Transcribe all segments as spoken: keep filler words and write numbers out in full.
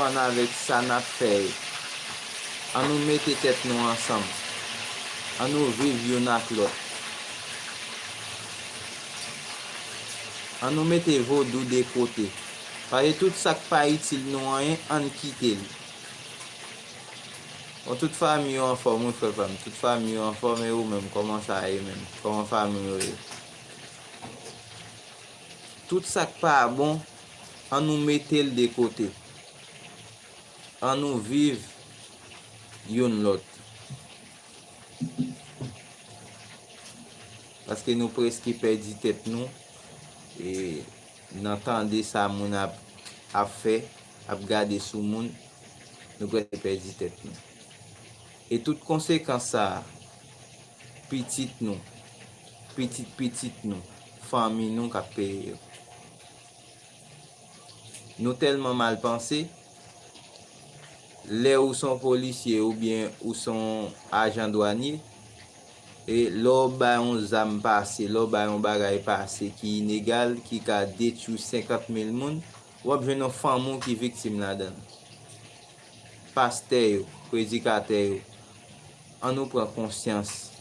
ann avèk sa n ap fè yo. An nou mete tèt nou ansanm. An nou viv youn ak lòt. An nou mete vodou de kote. Paske tout sa k pa itil nou anyen, ann kite l. Bon, tout fanmi yo anfòm, wi, frè pa m. Tout fanmi yo anfòm, e ou menm, kòman sa ye menm? Kòman fanmi yo ye? Tout sa k pa bon, an nou mete l de kote. An nou viv youn lòt. Paske nou prèske pèdi tèt nou, e nan tande sa moun ap, ap fè, ap gade sou moun, nou prèske pèdi tèt nou. E tout konsekans sa a, pitit nou, pitit pitit nou, fanmi nou k ap peye yo. Nou tèlman mal panse, lè ou se yon polisye oubyen ou se yon ajan dwanye, e lè w bay yon zam pase, lè w bay yon bagay pase ki inegal, ki ka detwi senkant mil moun, w ap jwenn yon fanmi w ki viktim ladan l. Pastè yo, predikatè yo, an nou pran konsyans.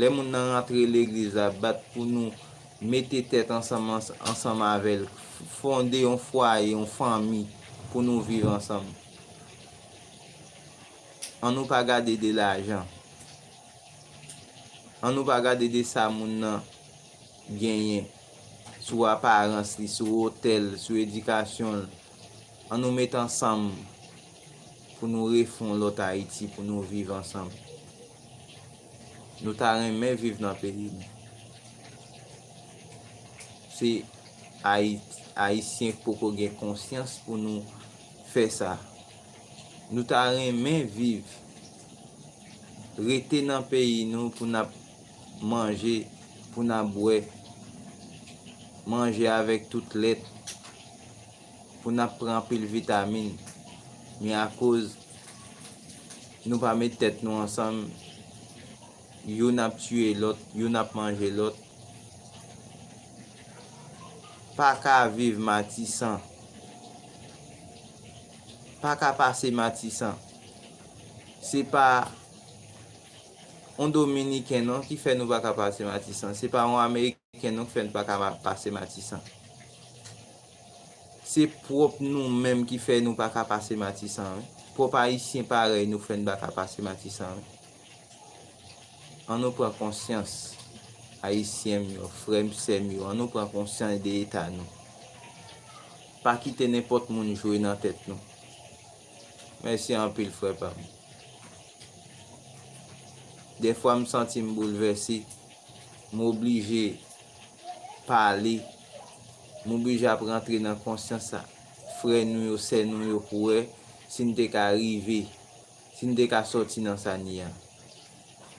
Lè moun nan rantre legliz la, bat pou nou mete tèt ansanm, ans-, ansanm avè l, f-, fonde yon fwaye, yon fanmi pou nou viv ansanm. An nou pa gade de lajan. An nou pa gade de sa moun nan genyen, sou aparans li, sou wotè l, sou edikasyon l. An nou met ansanm pou nou refè yon lòt Ayiti, pou nou viv ansanm. Nou ta renmen viv nan peyi nou. Se Ayit-, Ayisyen k poko gen konsyans pou nou fè sa. Nou ta renmen viv, rete nan peyi nou pou n ap manje, pou n ap bwè, manje avèk tout lèt, pou n ap pran anpil vitamin. Men akoz nou pa met tèt nou ansanm, youn ap tiye lòt, youn ap manje lòt. Pa ka viv Matisan. Pa ka pase Matisan. Se pa yon Dominiken non ki fè nou pa ka pase Matisan. Se pa yon Ameriken non ki fè n pa ka ma-, pase Matisan. Se pwòp nou menm ki fè nou pa ka pase Matisan, wi. Pwòp Ayisyen parèy nou fè n pa ka pase Matisan, wi. An nou pran konsyans, Ayisyen m yo, frè m, sè m yo, an nou pran konsyans de eta nou. Pa kite nenpòt moun jwe nan tèt nou. Mèsi anpil, frè pa m. Dèfwa, m santi m boulvèse. M oblije pale. M oblije ap rantre nan konsyans a frè nou yo, sè nou yo, pou wè si n te ka rive, si n te ka sòti nan sa n ye a.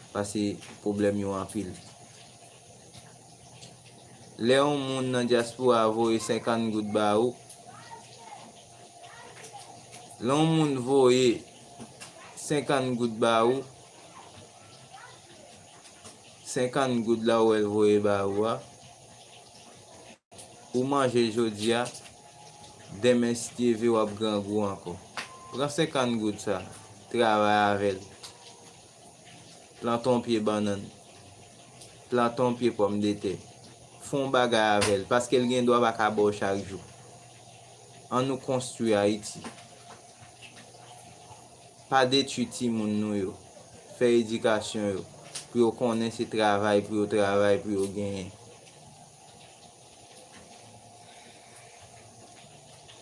Paske pwoblèm yo anpil. Lè yon moun nan dyaspora voye senkant goud ba ou, lè yon moun voye senkant goud ba ou, senkant goud la ou wè l voye ba ou a, ou manje l jodi a, demen si Dye vle w ap grangou ankò. Pran senkant goud sa, travay avè l. Plante yon pye bannann. Plante yon pye pòmdetè. Fè yon bagay avè l, paske l gen dwa pa ka ba w chak jou. An nou konstwi Ayiti. Pa detwi timoun nou yo. Fè edikasyon yo. Pou yo konnen se travay pou yo travay, pou yo genyen.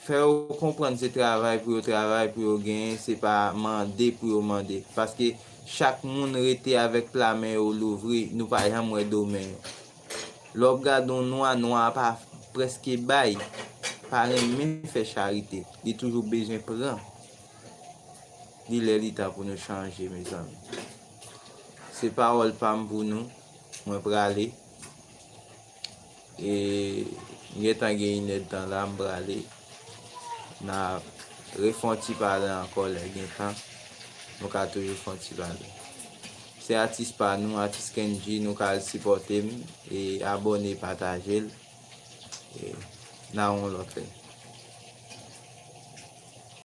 Fè yo konprann se travay pou yo travay, pou yo genyen, se pa mande pou yo mande. Paske chak moun rete avèk pla men yo louvri, nou pa janm wè do men yo. Lè w ap gade yon nwa, nwa a pa prèske bay, pa renmen fè charite. Li toujou bezwen pran. Li lè li tan pou nou chanje, mezanmi. Se pawòl pa m pou nou. Mwen prale. E m gentan gen inèdtan la, m prale. N a refè yon ti pale ankò lè gen tan. Nou ka toujou fè yon ti pale. Se atis pa nou, atis Kendji, nou ka al sipòte m e abòne, pataje l. E n a wè yon lòt lè.